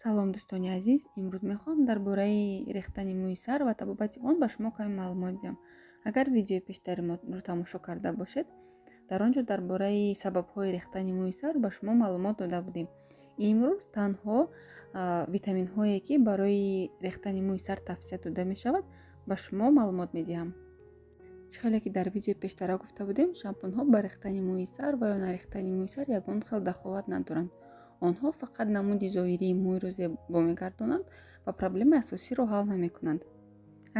Салом, дӯстони азиз! Имрӯз мехоҳам дар бораи рехтани мӯи сар ва табобати он ба шумо каме маълумот диҳам. Агар видеои пештари моро тамошо карда бошед, дар он ҷо дар бораи сабабҳои рехтани мӯи сар ба шумо маълумот дода будем. Имрӯз танҳо витаминҳое, ки барои рехтани мӯи сар тавсия дода мешавад, ба шумо маълумот медиҳам. Чӣ хеле ки дар видеои пештара гуфта будем, шампунҳо ба рехтани мӯи сар ва ё нарехтани мӯи сар ягон хел дахолат надоранд. Онҳо фақат намуди зоҳирии мӯйро зебо мегардонанд ва проблемаи асосиро ҳал намекунанд.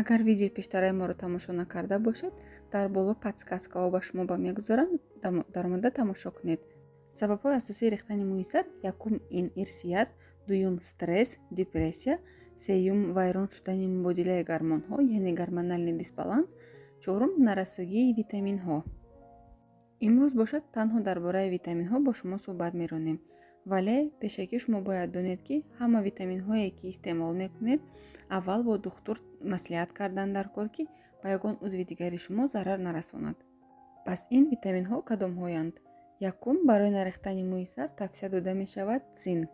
Агар видеои пештараи моро тамошо накарда бошед, дар боло подсказкаҳо ба шумо ба мегузорам, даромада тамошо кунед. Сабабҳои асосии рехтани мӯи сар: якум, ин ирсият, дуюм, стресс, депрессия, сеюм, вайрон шудани мубодилаи гормонҳо, яъне гормональный дисбаланс, чорум, нарасогии витаминҳо. Имрӯз бошад, танҳо дар бораи витаминҳо бо шумо суҳбат меронем. Вале пешакӣ шумо бояд донед, ки ҳама витаминҳое, ки истеъмол мекунед, аввал бо духтур маслиҳат кардан дар кор, ки ба ягон узви дигари шумо зарар нарасонад. Пас ин витаминҳо кадомҳоянд? Якум, барои нарехтани мӯи сар тавсия дода мешавад цинк.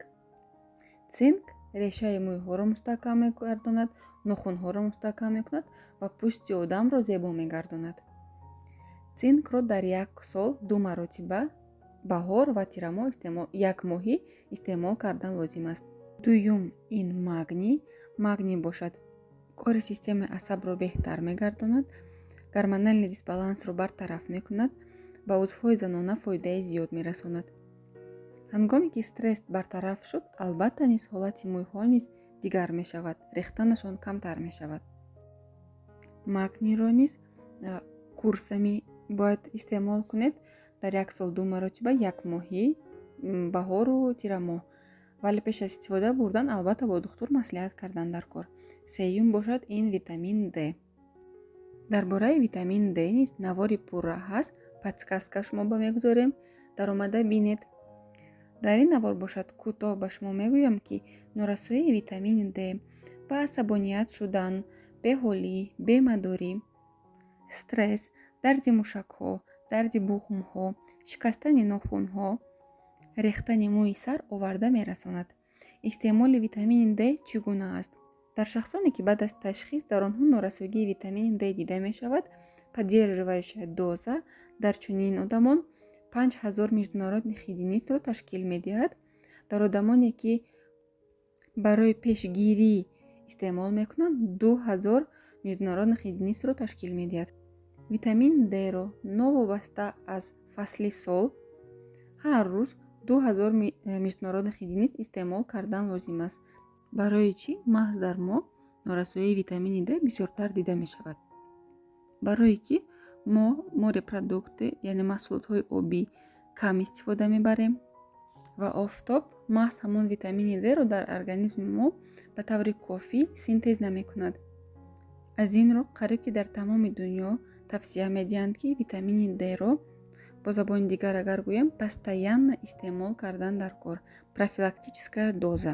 Цинк решаи мӯйҳоро мустаҳкам мегардонад, нохунҳоро мустаҳкам мекунад ва пӯсти одамро зебо мегардонад. Цинкро дар як сол ду маротиба, баҳор ва тирамоҳ, якмоҳӣ истеъмол кардан лозим аст. Дуюм, ин магний. Магний бошад, кори системаи асабро беҳтар мегардонад, гормональный дисбалансро бартараф мекунад, ба узвҳои занона фоидаи зиёд мерасонад. Ҳангоме ки стресс бартараф шуд, албатта, низ ҳолати мӯйҳо низ дигар мешавад, рехтанашон камтар мешавад. Магнийро низ курсами бояд истеъмол кунед, дар як сол ду маротиба, якмоҳӣ, баҳору тирамоҳ. Вале пеш аз истифода бурдан албатта бо духтур маслиҳат кардан дар кор. Сеюм бошад, ин витамин Д. Дар бораи витамин Д низ навори пурра ҳаст, подсказка шумо ба мегузорем, даромада бинед. Дар ин навор бошад, кӯтоҳ ба шумо мегӯям, ки норасоии витамини Д ба асабоният шудан, беҳолӣ, бемадорӣ, стресс, дарди мушакҳо, дарди буғумҳо, шикастани нохунҳо, рехтани мӯи сар оварда мерасонад. Истеъмоли витамини Д чӣ гуна аст? Дар шахсоне, ки баъд аз ташхис дар онҳо норасогии витамини Д дида мешавад, поддерживающая доза дар чунин одамон 5000 международных единицро ташкил медиҳад. Дар одамоне, ки барои пешгирӣ истеъмол мекунанд, 2000 международных единицро ташкил медиҳад. Витамин Дро новобаста аз фасли сол ҳар рӯз 2000 международных единиц истеъмол кардан лозим аст. Барои чӣ маҳз дар мо норасоии витамини Д бисёртар дида мешавад? Барое ки мо морепродукты, яъне маҳсулотҳои обӣ кам истифода мебарем ва офтоб маҳз ҳамон витамини Дро дар организми мо ба таври кофӣ синтез намекунад. Аз ин рӯ, қариб ки дар тамоми дунё тавсия медиҳанд, ки витамини Дро, бо забони дигар агар гӯем, постоянно истеъмол кардан дар кор, профилактическая доза.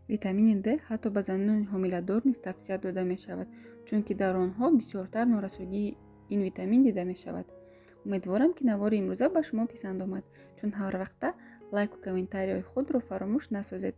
Витамини Д ҳатто ба занони ҳомиладор низ тавсия дода мешавад, чунки дар онҳо бисёртар норасогии ин витамин дида мешавад. Умедворам, ки навори имрӯза ба шумо писанд омад. Чун ҳар вақта, лайку комментарияҳои худро фаромӯш насозед.